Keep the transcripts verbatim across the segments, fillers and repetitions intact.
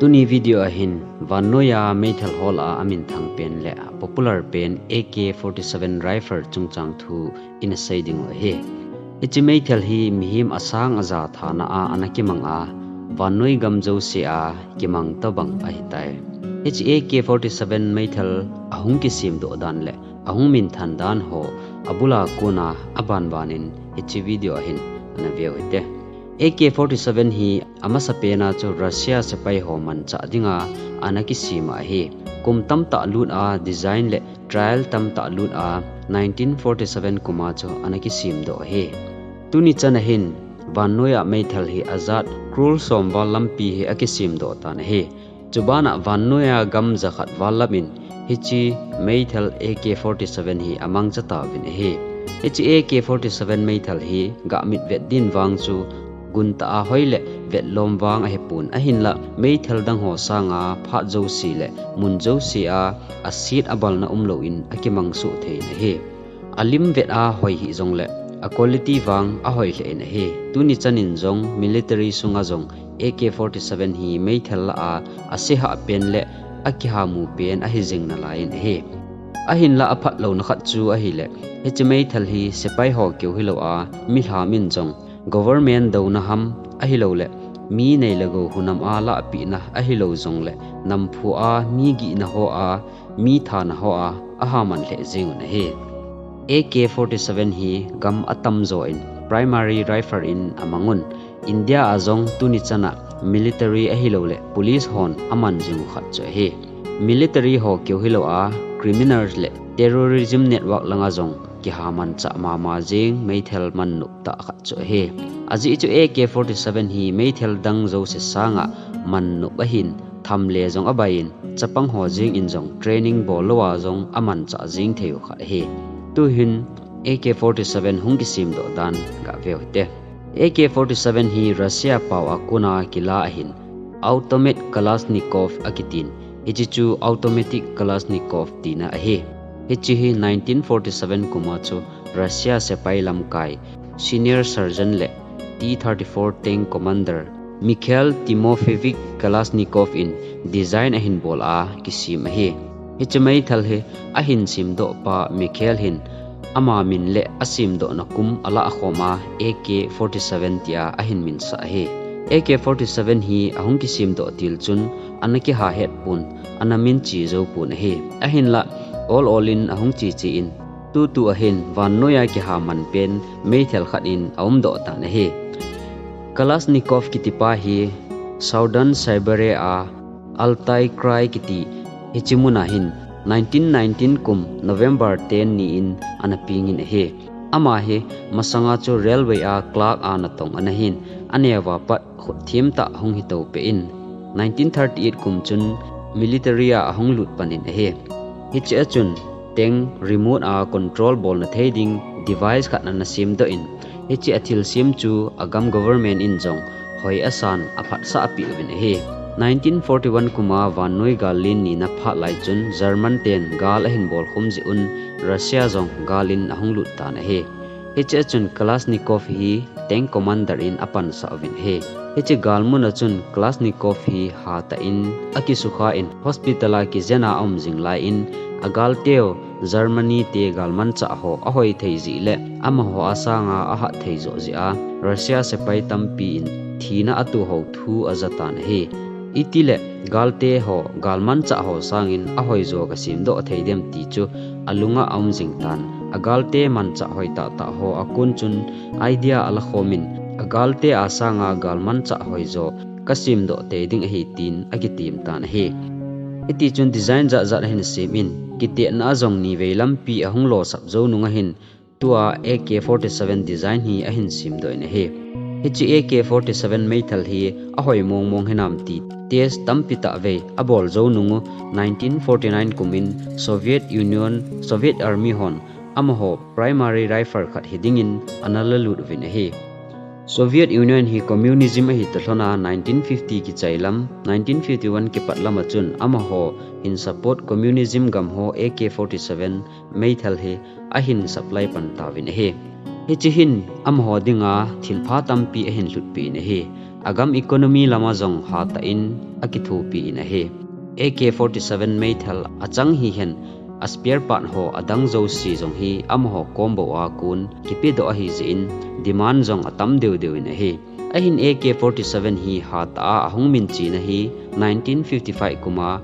Tuni video a hin, vannoiya meithal ho lah a amin thang pen le popular pen A K forty-seven rifle chungchang thu ina sei ding u ahi. Hiche meithal hi mihem asang aja thana a ana kimang a, vannoi gam jouse a kimang tobang ahitai. Hiche A K forty-seven meithal ahung kisem doh dan le ahung min than dan ho abula kona aban ban in hiche video a hin ana veu hite. A K forty-seven hi amasa pen a chu Russia sepai ho manchah dinga ana kisem ahi. Kum tamtah lut a design le trial tamtah lut a nineteen forty-seven kum a chu ana kisem doh ahi. Tuni chan a hin vannoiya meithal hi ajat crore som val lampi hi akisem doh tan ahi. Chubana vannoiya gam jakhat val lam in hiche meithal A K forty-seven hi amangcha tauvin ahi. Hiche A K forty-seven meithal hi gamit vet din vang chu guntah a hoi le vetlom vang ahipon, ahinla meithal dang ho sanga phat jouse le mun jouse a aset abalna umlou in akimang soh thei in ahi. Alim vet a hoi hih jongle a quality vang ahoi lheh in ahi. Tuni chan in jong military sunga jong A K forty-seven hi meithal lah a asehah pen le akihamu pen ahi jing nalai in ahi. Ahinla aphat louna khat chu ahile, hiche meithal hi sepai ho keu hilou a, milham in jong government douna ham ahilouleh mi nei le gou hunam a lahpehna ahilou jongle namphu a mi gihna ho a, mi thana ho a aha man lheh jeng un ahi. A K forty-seven hi gam atamjo in primary rifle in amang un, India a jong tuni chan a military ahilouleh police hon aman jing u khat chu ahi. Military ho keu hilou a, criminals le terrorism network langa jong kiha manchah mama jeng meithal man nop tah khat chu ahi. Ajeh chu A K forty-seven hi meithal dang jouse sanga man nop ahin, tham le jong abai in, chapang ho jeng in jong training bol lou a jong amanchah jeng thei u khat ahi. Tuhin A K forty-seven hung kisem doh dan gaveu hite. A K forty-seven hi Russia pao a kona kila ahin, Automat Kalashnikov akitin, hiche chu Automatic Kalashnikov tina ahi. Hiche hi nineteen forty-seven kum a chu Russia sepai lamkai, Senior Sergeant le T thirty-four Tank Commander Mikhail Timofeyevich Kalashnikov in design ahin bol a kisem ahi. Hiche meithal hi ahin sem doh pa Mikhail hin ama min le asem dohna kum alah khom a A K forty-seven tia ahin minsah ahi. A K forty-seven hi ahung kisem doh til chun ana kiha het pon, ana min che jou pon ahi. Ahinla, ol ol in ahung che che in, tutu a hin vannoiya kiha man pen meithal khat in aum doh tan ahi. Kalashnikov kiti pa hi Southern Siberia a Altai Krai kiti hiche mun a hin nineteen nineteen kum November ten ni in ana peng in ahi. Ama hi masanga chu railway a clerk a natong ana hin, aneo a pat khut them tah hung hi to peh in, nineteen thirty-eight kum chun military a ahung lut pan in ahi. Hiche a chun tank remote a control bolna thei ding device khat ana sem doh in, hiche a thilsem chu agam government in jong hoi asan aphatsah apeh uvin ahi. Nineteen forty-one kum a vannoi gal len nina phat lai chun German ten gal ahin bolkhum jeh un Russia jong gal in ahung lut tan ahi. Hiche a chun Kalashnikov hi tank commander in apansah uvin ahi. Hiche gal mun a chun Kalashnikov hi hatah in akisukha in hospital a kijen a aum jing lai in, agalteu Germany te galmanchah ho ahoi thei jeh le amaho a sanga ahat thei joh jeh a Russia sepai tampi in thina ato ho thu aja tan ahi. Itile galte ho galmanchah ho sangin ahoijo kasem doh thei dem ti chu alunga aum jing tan. Agalte manchah hoi tahtah ho akon chun idea ala khom in, agalte a sanga galmanchah hoijo kasem doh tei ding ahi tin akitem tan ahi. Hiti chun design jat jat ahin sem in, kitehna a jong nivei lampi ahung losap jou nung ahin, tua A K forty-seven design hi ahin sem doh in ahi. Hiche A K forty-seven meithal hi ahoi mong mong hinam ti test tampi tah vei abol jou nung u, nineteen forty-nine kum in Soviet Union, Soviet Army hon amaho primary rifle khat hi dingin ana lalut uvin ahi. Soviet Union hi communism ahi talhon a nineteen fifty kichai lam, nineteen fifty-one kipat lam a chun amaho hin support communism gam ho A K forty-seven meithal hi ahin supply pan tauvin ahi. Hiche hin amaho dinga thilpha tampi ahin lhutpi in ahi. agam economy lama jong hatah in akithopi in ahi. A K forty-seven meithal achang hihen a spare part ho adang jouse jong hi amaho kom bou a kon kipedoh ahi jeh in demand jong atam deu deu in ahi. Ahin A K forty-seven hi hatah a ahung minchena hi nineteen fifty-five kum a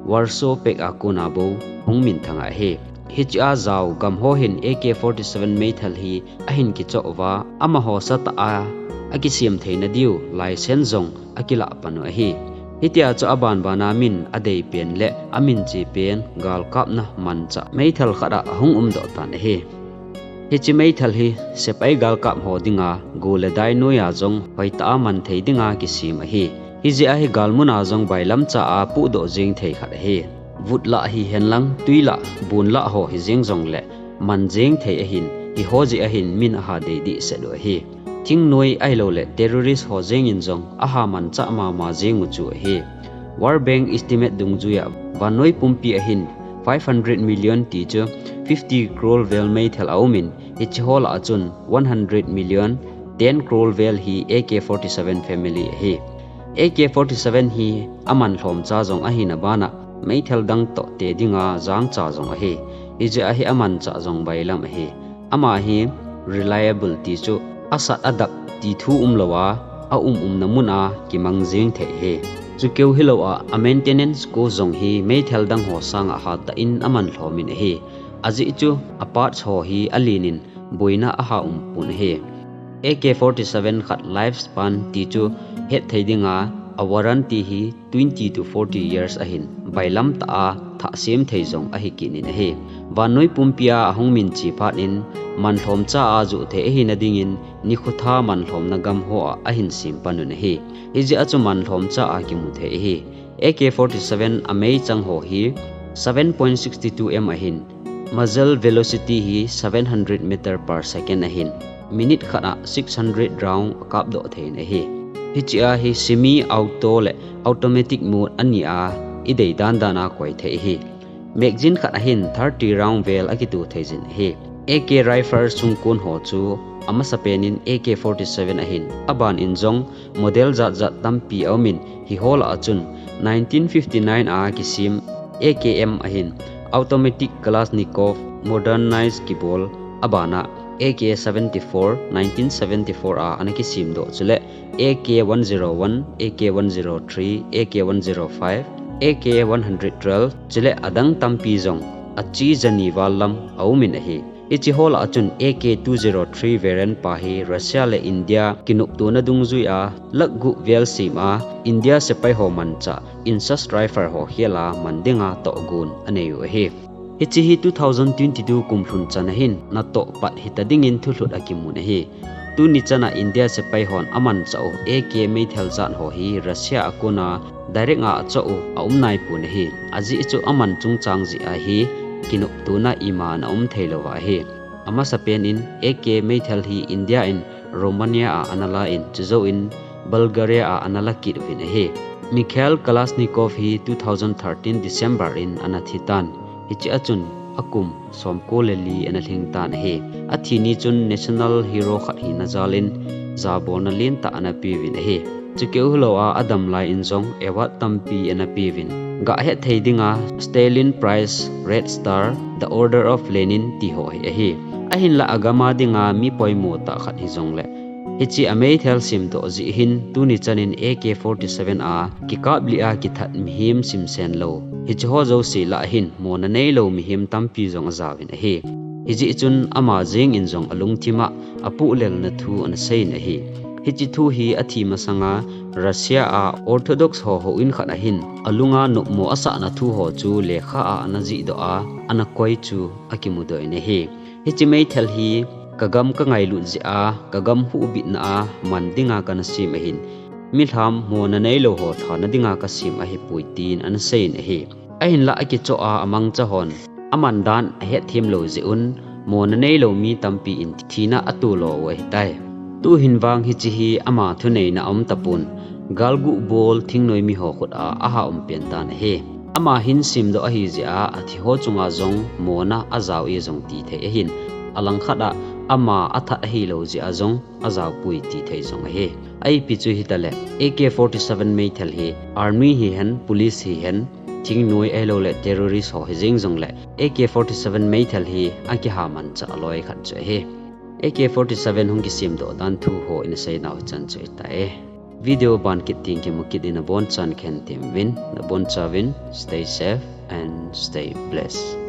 Warsaw Pact a kon a bou hung minthang ahi. Hiche a jao gam ho hin A K forty-seven meithal hi ahin kichoh uva, amaho satah a akisem theina diu license jong akilah pan u ahi. Hitia chu aban ban a min adei pen le aminche pen galkapna manchah meithal khat a ahung umdoh tan ahi. Hiche meithal hi sepai galkap ho dinga go le dai noiya jong hoitah a man thei dinga kisem ahi. Hijeh a hi galmun a jong bailamcha a puhdoh jeng thei khat ahi. Vut lah hihen lang, tui lah, bun lah ho hijeng jongle man jeng thei ahin, hiho jeh a hin min aha dei dehset u ahi. Thingnoi ahilou le terrorist ho jeng in jong aha manchah mama jeng u chu ahi. World Bank estimate dungjuiya vannoi pumpi a hin five hundred million ti chu fifty crore vel meithal aumin, hiche ho lah a chun one hundred million, ten crore vel hi A K forty-seven family ahi. A K forty-seven hi aman lhomcha jong ahina bana meithal dang toh te dinga jangcha jong ahi. Hijeh a hi amanchah jong bailam ahi. Ama hi reliable ti chu asat adap ti thu umlouva, aum umna mun a kimang jeng thei ahi. Chukeu hilou a, a maintenance cost jong hi meithal dang ho sanga hatah in aman lhomin ahi. Ajeh chu a parts ho hi alen in boina aha um pon ahi. A K forty-seven khat lifespan ti chu hetthei dinga, a warranty hi twenty to forty years ahin, bailam tah a thah sem thei jong ahi kit in ahi. Vannoi pumpi a ahung minche phat in, man lhomcha a joh thei ahina dingin, nikho tha man lhomna gam ho a ahin sem pan un ahi. Hijeh a chu man lhomcha a kimu thei ahi. A K forty-seven a meichang ho hi seven point six two M ahin, muzzle velocity hi seven hundred meter per second ahin, minute khat a six hundred round akapdoh thei in ahi. Hiche a hi semi auto le automatic mode ani a idei dan dan a koi thei ahi. Magazine khat ahin thirty round vel akito thei jin ahi. A K rifle sungkon ho chu amasapen in A K forty-seven ahin, aban in jong model jat jat tampi aumin, hiho lah a chun nineteen fifty-nine a kisem A K M ahin, automatic Kalashnikov modernize kibol, abana A K seventy-four nineteen seventy-four a ana kisemdoh chule A K one zero one, A K one zero three, A K one zero five, A K one hundred twelve chule adang tampi jong achi jani val lam aumin ahi. Hiche ho lah a chun A K two zero three variant pa hi Russia le India kinoptona dungjuiya lakh gup vel sem a, India sepai ho manchah Insass rifle ho khel a man dinga tohgon anei u ahi. Hiche hi two thousand twenty-two kum lhun chan ahin, natoh pat hita dingin thulhut akimun ahi. Tuni chana India sepai hon amanchah u A K meithal jat ho hi Russia a kona direct a achoh u aum naipon ahi. Ajeh chu aman chungchang jeh a hi kinoptona ima ana um theilouva ahi. Amasapen in A K meithal hi India in Romania a ana la in, chujouvin Bulgaria a ana la kit uvin ahi. Mikhail Kalashnikov hi two thousand thirteen December in ana thi tan. Hiche a chun akum somko le li ana lhing tan ahi. Athi ni chun national hero khat hina jal in jabolna lentah ana peuvin ahi. Chukeu hilou a, adam lai in jong award tampi ana peuvin, gah hetthei dinga Stalin Prize, Red Star, The Order of Lenin ti ho hi ahi. Ahinlah agam a dinga mi poimo tah khat hijongle, hiche a meithal semdoh jeh hin tuni chan in A K forty-seven a kikap lih a kithat mihem simsen lou, hiche ho jouse lah a hin mona neilou mihem tampi jong ajaovin ahi. Hijeh chun ama jeng in jong alungthim a apohlelna thu ana seiyin ahi. Hiche thu hi athi masanga Russia a Orthodox ho houin khat ahin alunga nopmo asahna thu ho chu lekha a ana jihdoh a, ana koi chu akimudoh in ahi. Hiche meithal hi kagam kangailut jeh a, kagam huhbitna a man dinga kana sem ahin, milham mona neilou ho thana dinga kasem ahipoi tin ana seiyin ahi. Ahinlah akichoh a amangcha hon aman dan ahetthem lou jeh un, mona neilou mi tampi in thina atoh lo u ahitai. Tuhin vang hiche hi ama thuneina aum tapon, galguh bol thingnoi mi ho khut a aha um pen tan ahi. Ama hin semdoh ahijeh a athi ho chunga jong mona ajao e jong ti thei ahin, alangkhat a ama athah ahilou jeh a jong ajaopoi ti thei jong ahi. Ipi chu hitaleh, A K forty-seven meithal hi army hihen, police hihen, thingnoi ahilouleh terrorist ho hijeng jongleh A K forty-seven meithal hi akiha manchah loi khat chu ahi. A K forty-seven hung kisemdoh dan thu ho ina seinau hichan chu ahitai. Video ban kit teng kimu kit in nabonchauvin khen themuvin, nabonchauvin stay safe and stay blessed.